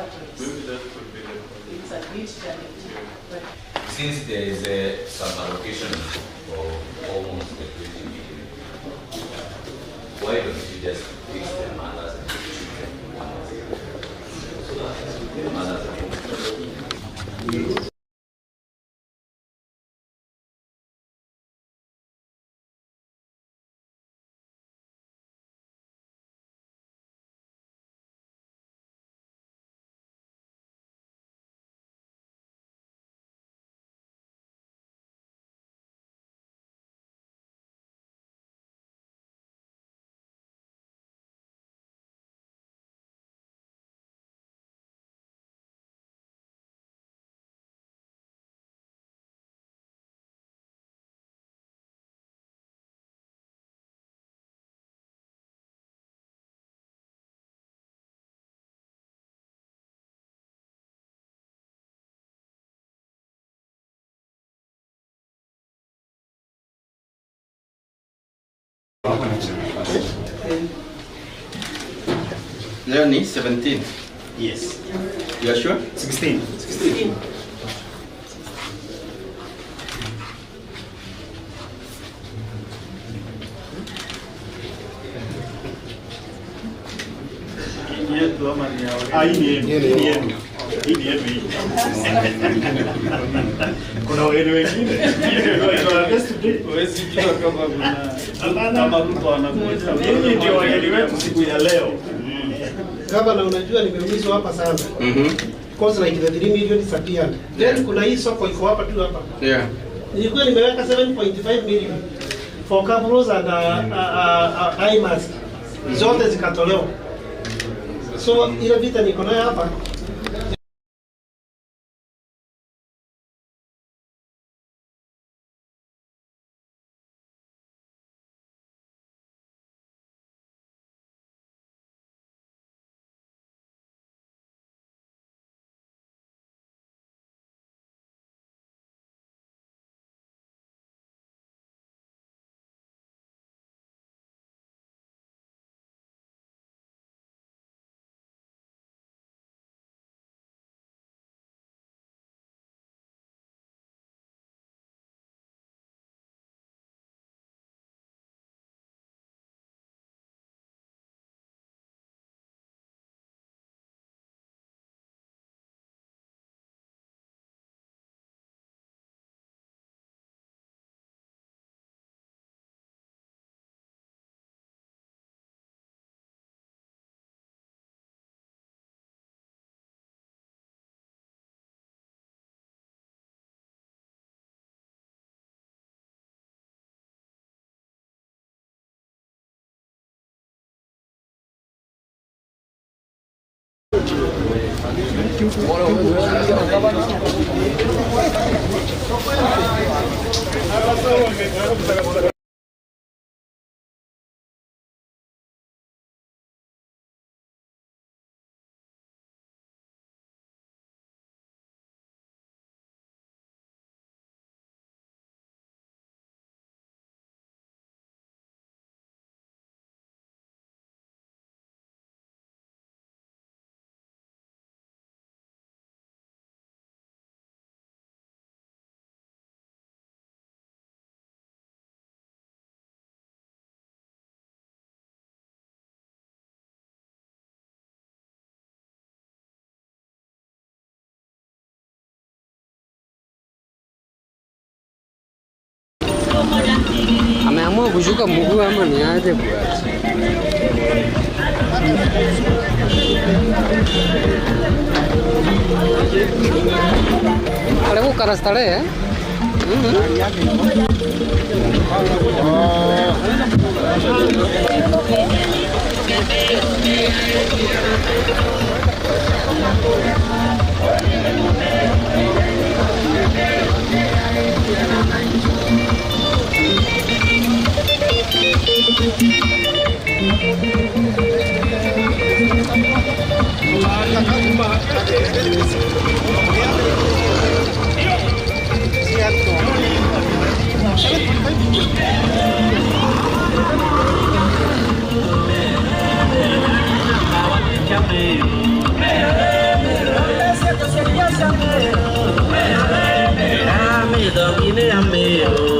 laboratories. Maybe that could be the It's a bit challenging, but Since there is some allocation for almost the 20 million, why don't you just fix the mothers and the children so that the mothers are Leo ni 17. Yes. You are sure? 16. 16. Yetu ama ni ya Ah, hii ni yenu. Hii ni yenu. Hii ni yenu hii. Kuna wageni wengine. Huwezi jua kama kuna kama Ruto anakuja. Nyinyi ndio wageni wetu siku ya leo. Gavana, unajua nimeumizwa hapa sana. Because like the 3 million disappeared. Then kuna hii soko iko hapa tu hapa. Yeah. Nilikuwa nimeweka 7.5 million for cabros and eye mask. Zote zikatolewa. So ile vita niko nayo hapa. Ameamua kushuka mguu ama ni aje bwana? Karibu starehe eh? Dunia mbio.